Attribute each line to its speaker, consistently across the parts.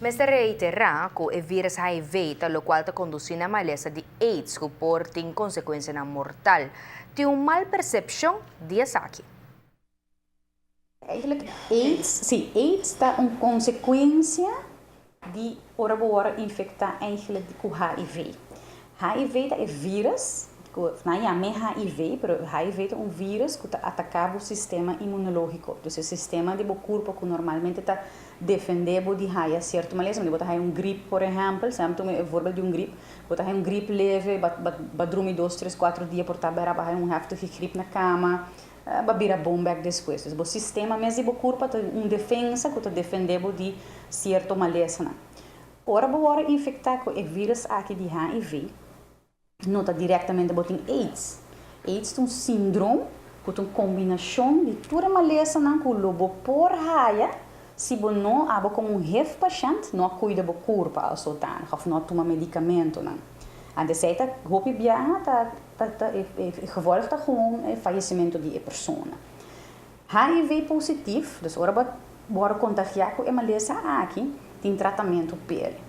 Speaker 1: Mester reiterá ku e vírus HIV ta lokual ta kondusí na malesa di AIDS ku por tin konsekuensianan mortal. Tin un mal persepshon di esaki.
Speaker 2: Eigenlijk AIDS, sí, AIDS ta un konsekuensia di ora bo wòrdu infektá eigenlijk ku HIV. HIV ta e vírus, ku nan yam'é HIV, pero HIV ta un vírus ku ta ataká bo sistema imunológiko, dus e sistema di bo kurpo ku normalmente ta defendé bo di haya sierto malesa. Bo ta haya un grip, por ehèmpel, semper tuma e voorbeeld di un grip, bo ta haya un grip leve, bo drumi 2, 3, 4 dia, por ta bera bo haya un heftige grip na kama, bo bira bon bèk despues. Dus bo sistema mes di bo kurpa ta un defensa ku ta defendé bo di sierto malesanan. Ora bo wòrdu infektá ku e vírus aki di HIV, no ta direktamente bo tin AIDS. AIDS ta un síndrome ku ta un kombinashon di tur malesanan ku lo bo por haya si bo no abo komo un HIV pashènt no a kuida bo kurpa zodanig òf no a tuma medikamentonan. Anto esei ta hopi biaha ta e gevolg ta gewoon e fallecimento di e persona. HIV positief, dus ora bo wòrdu kontagiá ku e malesa aki, tin tratamentu p'e.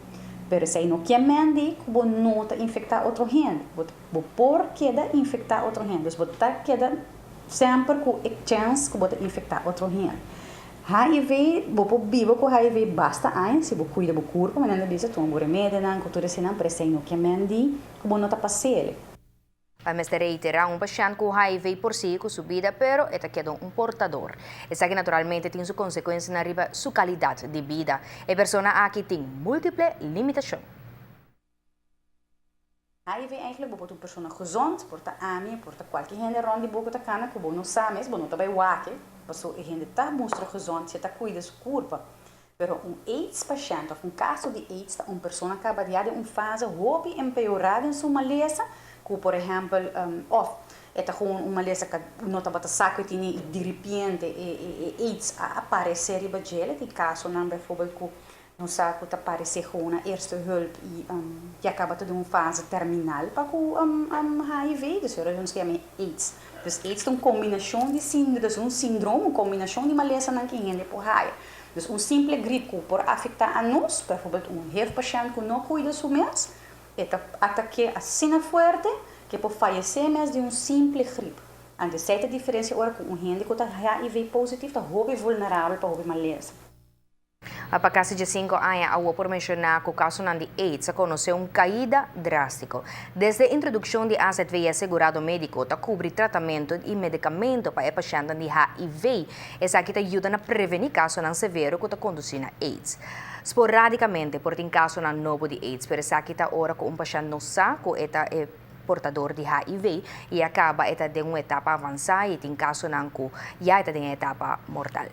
Speaker 2: Pero esei no ke men di ku bo no ta infektá otro hende. Bo por keda infektá otro hende. Dus bo ta keda semper ku e chèns ku bo ta infektá otro hende. HIV, bo por biba ku HIV basta aña si bo kuida bo kurpo, manera nan ta bisa, tuma bo remedionan ku tur eseinan, pero esei no ke men di ku bo no ta pas'é.
Speaker 1: Mester reiterá, un pashènt ku HIV por sigui ku su bida, pero e ta keda un portador. Esaki naturalmente tin su konsekuensianan riba su kalidat di bida. E persona aki tin múltiple limitashon.
Speaker 2: HIV eigenlijk, bo por ta un persona gezond, por ta ami, por ta kualke hende rònt di bo ku ta kana ku bo no sa mes, bo no ta bai wak, pasobra e hende ta mustra gezond, si e ta kuida su kurpa. Pero un AIDS pashènt òf un kaso di AIDS ta un persona kaba ya den un fase hopi empeorá den su malesa, ku por ehèmpel, òf e ta gewoon un malesa ku no tabata sa ku e tene i diripiente e AIDS a aparesé riba dje. Tin kasonan bijvoorbeeld ku nos sa ku ta paresé gewoon na eerste hulp i ya kaba ta den un fase terminal pa ku HIV, dus ora nos ta yama AIDS. Dus AIDS ta un kombinashon di síndrome, dus un síndrome, un kombinashon di malesanan ku hende por haya. Dus un simple grip ku por afektá anos, bijvoorbeeld un HIV pashènt ku no kuida su mes, e ta atak'é asina fuerte ku e por fayesé mes di un simple grip. Anto esei ta diferensia ora ku un hende ku ta HIV positief ta hopi vulnerabel pa hopi malesa.
Speaker 1: Pa kasi 15 aña awor por menshoná ku kasonan di AIDS a konosé un kaida drástiko. Desde introdukshon di AZV i asegurado médiko ta kubri tratamentu i medikamento pa e pashèntnan di HIV. Esaki ta yuda na prevení kasonan severo ku ta kondusí na AIDS. Sporádikamente por tin kasonan nobo di AIDS, pero esaki ta ora ku un pashènt no sa ku e ta e portador di HIV i a kaba e ta den un etapa avansá i tin kasonan ku ya e ta den etapa mortal.